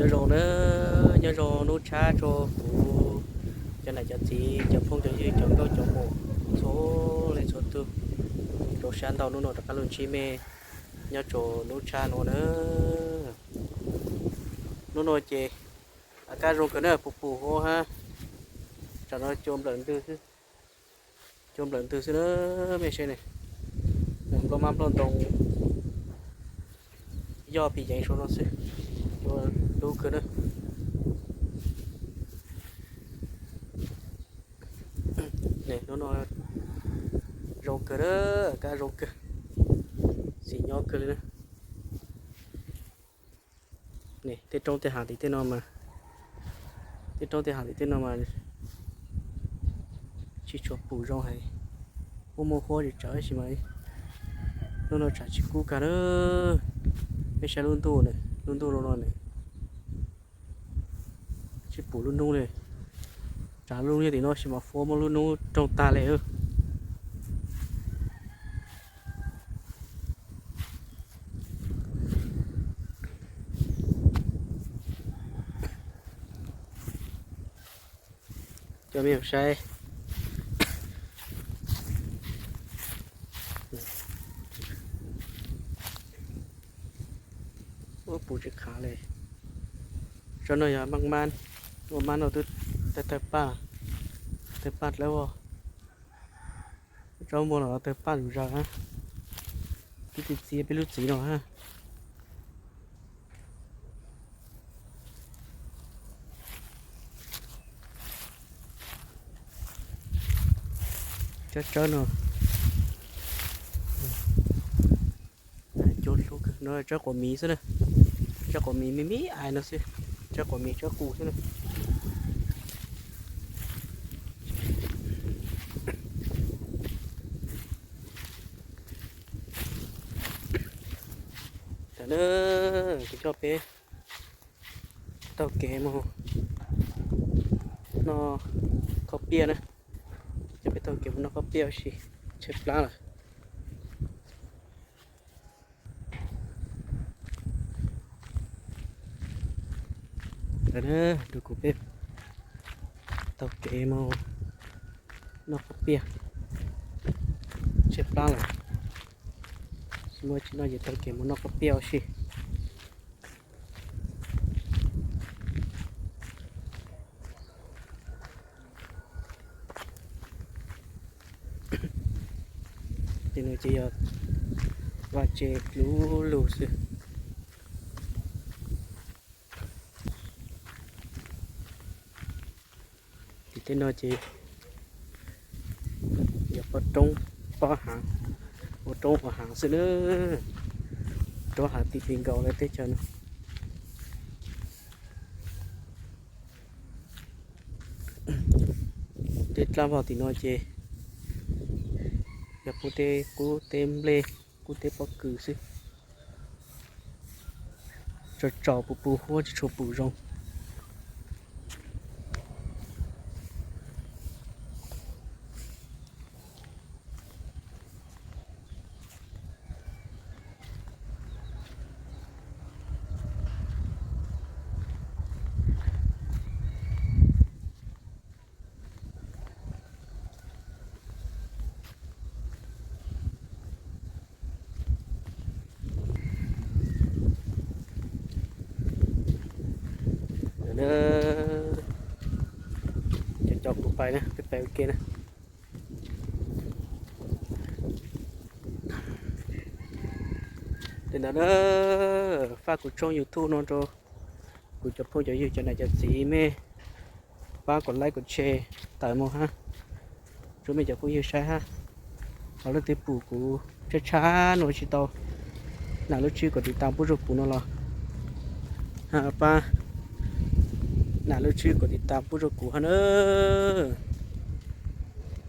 Nyob zoo na, nyob zoo hnub tshab rau kuv cov niam cov txiv, cov phooj cov ywg, cov nkauj cov muam txhua leej txhua tug, rau sab nraud hnub no rov qab los ntsib mej nyob rau hnub tshab no na. Hnub no ces a kaj zoo kawg na, puv puv huab hab, tsam no cua nplawm ntws xwb, cua nplawm ntws xwb na, mej saib ne, nplua mab nplua ntoo, yoj phim yeev saum no xwb, cua lub kawg na. Hnub no zoo kawg na, kaj zoo kawg, xis nyob kawg li na. Tej roob tej hav tim tej no mas, tej roob tej hav tim tej no mas tsis tshua pum zoo heev, muaj muaj huab tsis tsawv tab sis mas hnub no tshav tsis kub kag na. Mej saib lub ntuj na, lub ntuj no no na, tsis pum lub hnub li. Tshav lub hnub tim no sis mas huab muab lub hnub roog tag li. Coj mej mus saib. Ua puv tsis khav li. Tsob no yog maj mab, ua mab no twb tawg tawg paj, tawg paj dlawb os. Tsob muag los tawg paj zuj zus na. Twb txiv txiv peb lub txiv no na. Tsob tsob no, cua hlub kawg no, tsob quav miv xwb na. Tsob quav miv me me ais no xwb, tsob quav miv tsob qus xwb na. Tam no kuv coj peb taug kev mus noj khaub piaj na, coj peb taug kev mus noj khaub piaj ua si, tshaib plab lawm. Ntawd na, kuv peb taug kev mus noj khaub piaj, tshaib plab lawm. Tsis muaj tsis noj ces taug kev mus noj khaub piaj ua si. Ces no ces yog vaj tse dlub lug xwb. Tim tej no ces yog pob roob, pob hav, ua roob ua hav xwb na. Roob hav tim tim nkaus lawv teb chaws no. Tej dlab vog tim no ces yog pub tej qub tej nplej, qub tej pob kws xwb. Tsaus tsaus puv puv huab tsis tshua pum zoo. Cov cov kuv pais na, peb pais ua ke na. Li ntawd na, faj kuv tshooj YouTube no rau kuv cov phooj cov ywg cov niam cov txiv, mej pab kom like kom share tawm mus hab, rau mej cov phooj ywg saib hab. Ho leej twg pum kuv tshab tshab no tsis tau nam lub tswb kom tiv tas pub rau kuv no los pab nam lub tswb kom tiv tas pub rau kuv hab na.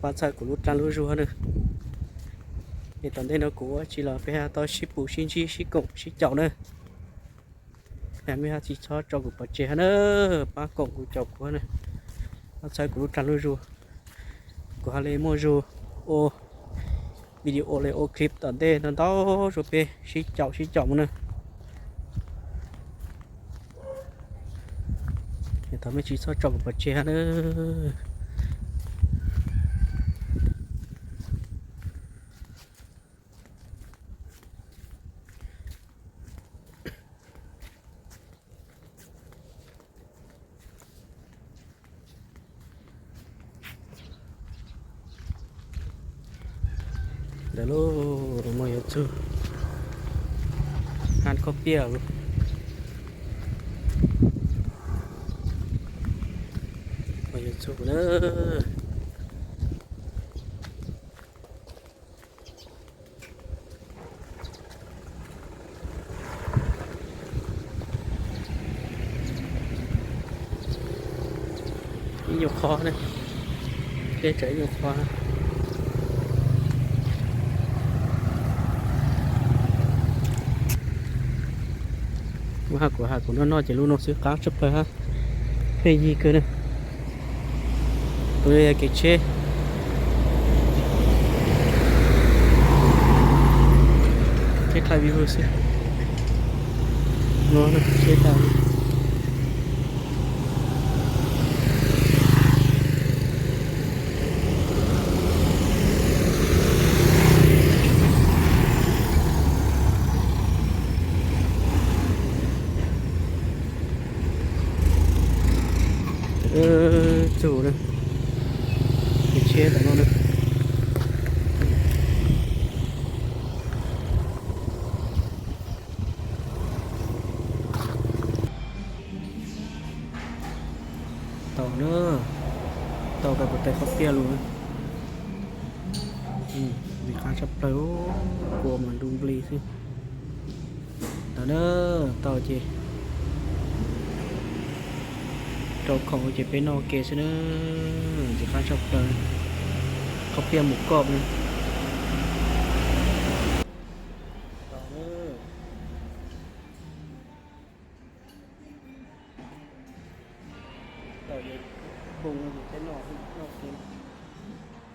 Pab txhawb kuv lub dlaab lub zug hab na. Es tom ntej no kuv ua tsi los peb ho tau sib pum sib ntsib sib koom sib caum na. Mej hab tsis txhob tso kuv pov tseg hab na, pab koom kuv caum kuv hab na, pab txhawb kuv lub dlaag lub zug, kuv ho le muaj zug ua video le ua clip tom ntej ntau ntau rau peb sib caum sib caum mus na. Thov mej tsis txhob tso kuv pov tseg nawb. Ntawd lauj, no yuav txug hab khaub piag lauj. No yuav txug na. Ib nyuag qho ne, peb tseem ib nyuag qho. Muab has kuv has kuv noj noj ces lub no xwb, qaab tshaj plaws hab. Pheej yig kawg ne. Tus no yog kev tsheb, tsheb thaij view xwb. No tsheb thaij. Txug na, kev tsheb tom no na. Tau na, tau kag kuv tais khaub piag lug na. Ntxim qab tshaj plaws, kua mas ntu nplig xwb. Tau na, tau ces rau khoom ces peb noj ua ke xwb na. Ntxim qab tshaj plaws, khaub piag mus koj na. Tau ces peb noj, noj ua ke,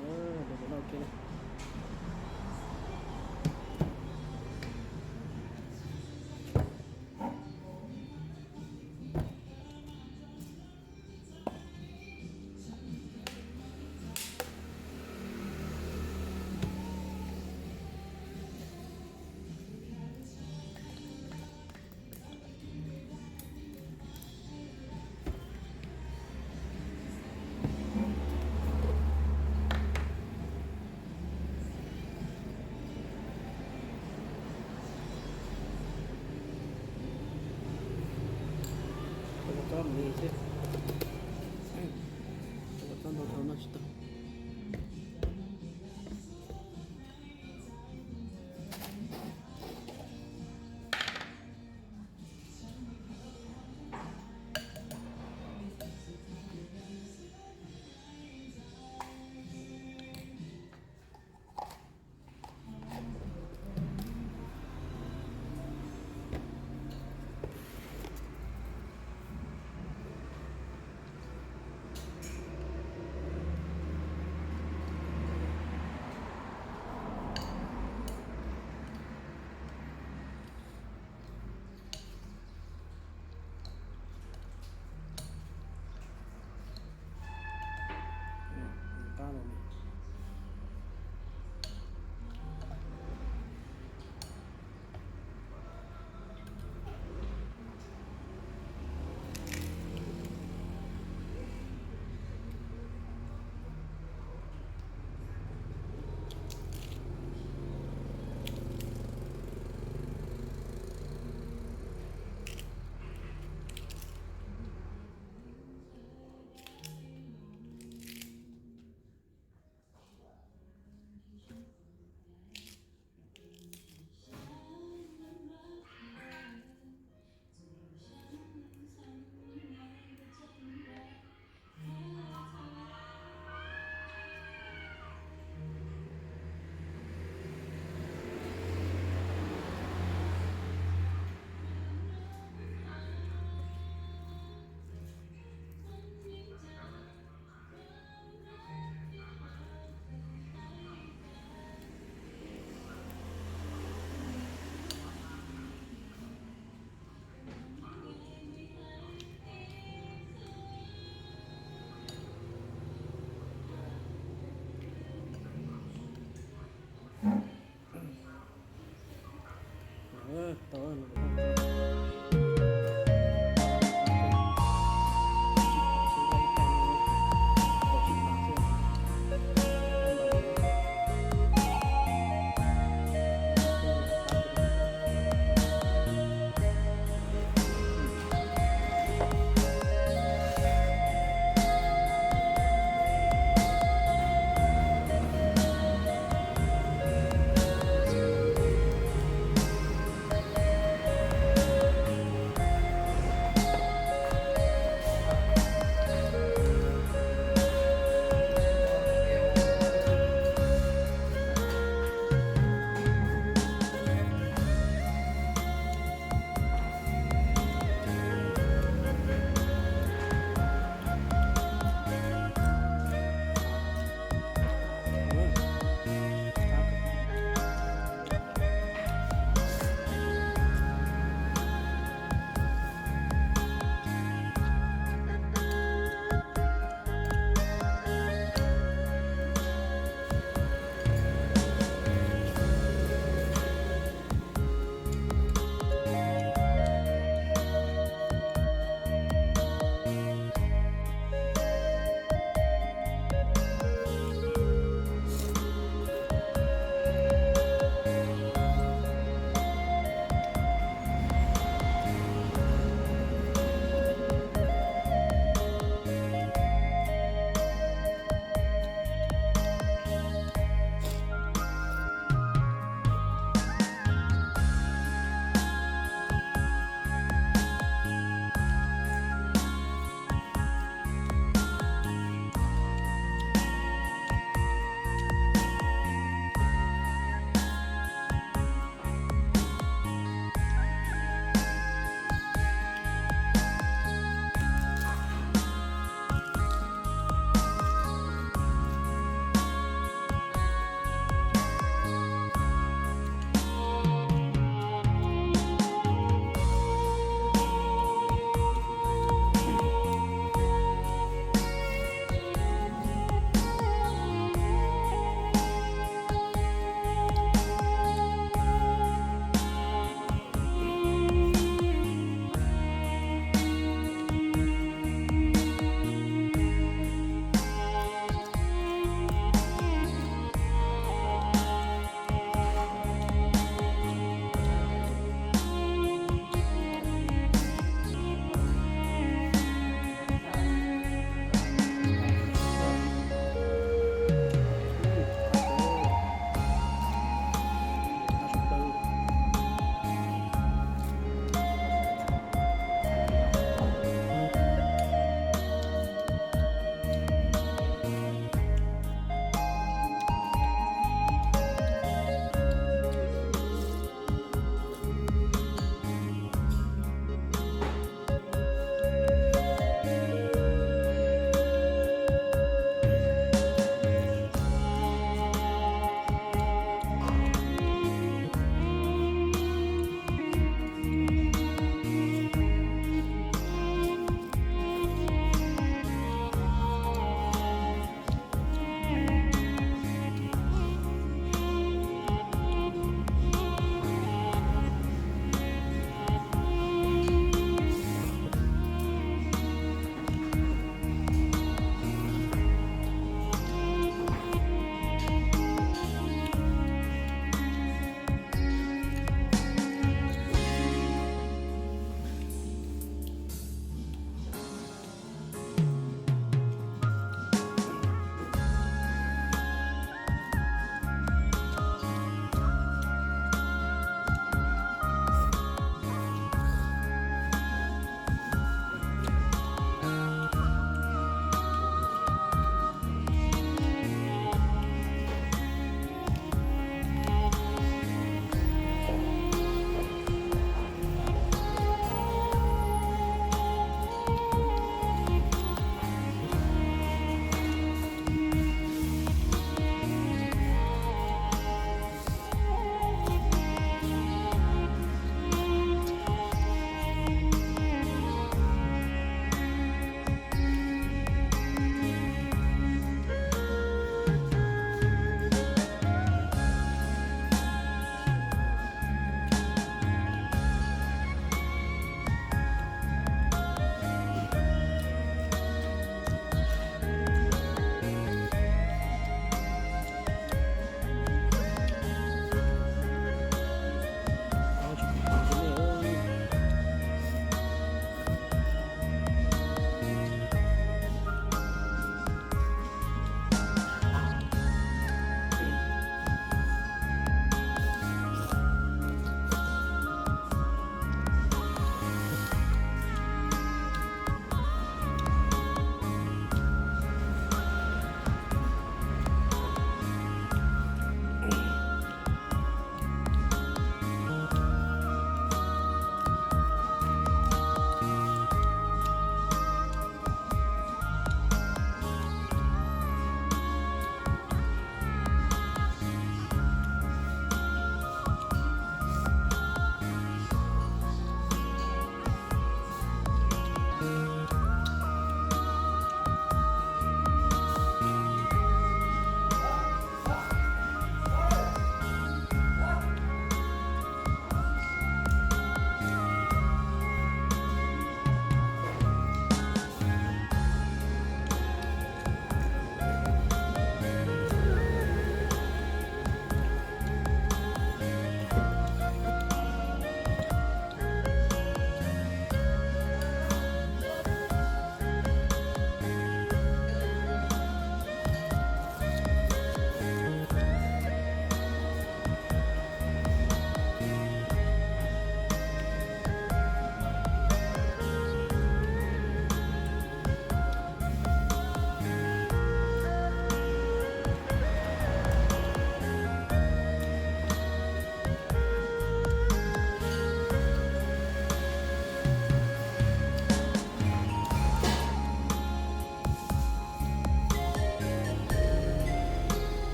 noj ua ke.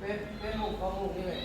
Peb mus qhov mus li ne.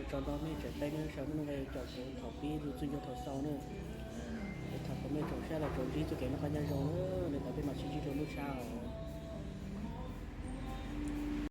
Tsaug ntau mej tseem peb mej sawv daws nqe caum kuv thaum pib lug txug nkaus thaum xaus na. Es thov kom mej tsoom saib los tsuas ntsib txuj kev noj qab nyob zoo na, le ntawd peb mam sib ntsib rua lub sij hawm